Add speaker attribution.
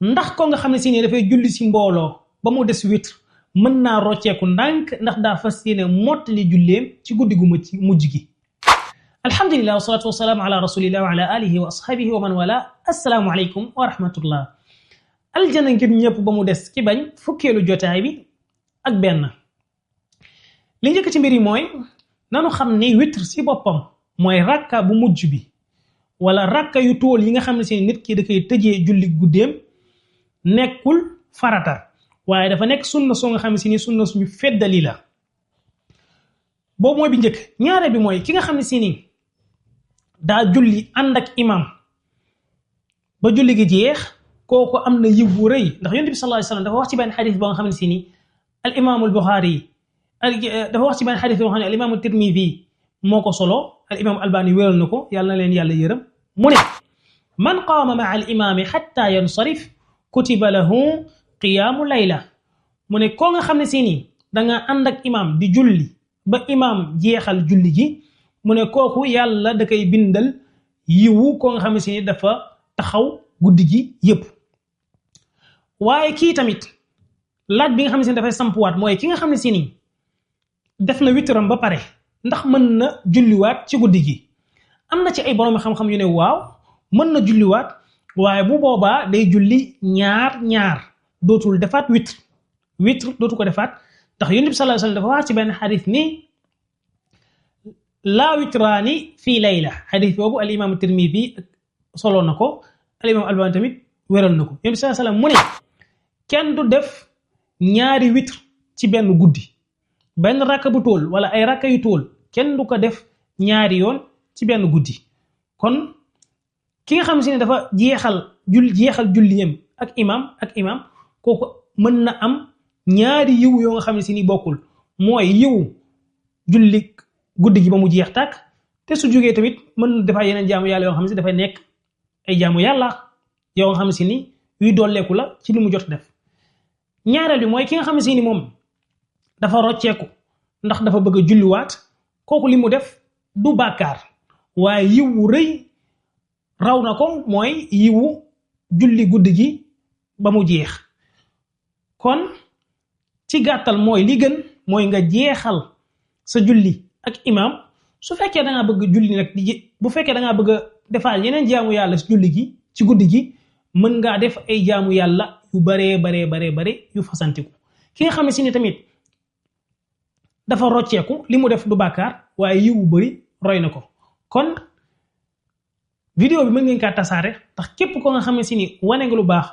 Speaker 1: ndax ko nga xam ne si ne dafay julli si mbooloo ba mu des witr mën naa rocceeku ndànk ndax daa fas yéene mottali julleem ci guddi gu mujj gi. alhamdulillah wasalaatu wasalaamu ala rasulillah wa ala alihi wa ashabihi wa man wala. assalaamu aleykum wa rahmatullah. aljana ngir ñëpp ba mu des ki bañ fukkeelu jotaay bi ak benn. li njëkk ci mbir yi mooy nanu xam ne witr si boppam mooy rakka bu mujj bi wala rakka yu tool yi nga xam ne si nit ki da koy tëjee julli guddeem nekkul farata waaye dafa nekk sunna soo nga xam ne si ni sunna suñu feddali la. boobu mooy bi njëkk. ñaare bi mooy ki nga xam ne si ni daa julli ànd ak imam ba julli gi jeex kooku am na yiw bu rëy ndax yonent bi sallallahu alayhi wasallam dafa wax ci benn xadis boo nga xam ne si ni al imaamul Buxaari dafa wax ci benn xadis boo xam ne al imaamu Tirmidi moo ko solo al imaamu Albani wéral na ko yàlla na leen yàlla yërëm mu ne man qaama maa al imaami xatta yansarif kutiba lahu qiyaamu layla mu ne koo nga xam ne si ni danga ànd ak imam di julli ba imam jeexal julli gi mu ne kooku yàlla da koy bindal yiwu koo nga xam ne si ni dafa taxaw guddi gi yépp. waaye kii tamit laaj bi nga xam ne si ni dafay sampuwaat mooy ki nga xam ne si ni def na witram ba pare ndax mën na julliwaat ci guddi gi. am na ci ay borom xam-xam yu ne waaw mën na julliwaat waaye bu boobaa day julli ñaar dootul defaat witr dootu ko defaat ndax yonent bi sallallahu alayhi wasallam dafa wax ci benn xadis ni laa witraani fii layla xadis boobu al imam Tirmidi solo na ko al imam Albani tamit wéral na ko. yonent bi sallallahu alayhi wasallam mu ne kenn du def ñaari witr ci benn guddi benn rakka bu tool wala ay rakka yu tool kenn du ko def ñaari yoon ci benn guddi. kon ki nga xam si ne dafa jeexal julliyam ak imam kooku mën na am ñaari yiw yoo nga xam ne si ni bokkul mooy yiw julli guddi gi ba mu jeex tàkk te su jógee tamit mën na defa yeneen jaamu yàlla yoo xam ne si dafay nekk ay jaamu yàlla yoo nga xam ne si ni yuy dolleeku la ci li mu jot def. ñaareel bi mooy ki nga xam ne si ni moom dafa rocceeku ndax dafa bëgg a julliwaat kooku li mu def du bàkkaar waaye yiw wu rëy raw na ko mooy yiwu julli guddi gi ba mu jeex. kon ci gàttal mooy li gën mooy nga jeexal sa julli ak imam su fekkee da ngaa bëgg julli nag bu fekkee da ngaa bëgg a defaat yeneen jaamu yàlla si julli gi ci guddi gi mën ngaa def ay jaamu yàlla yu bare yu fasantiku. ki nga xam ne si ni tamit dafa rocceeku li mu def du bàkkaar waaye yiw wu bari roy na ko. kon vidéo bi mën ngeen kaa tasaare ndax képp ko nga xam ne si ni wane nga lu baax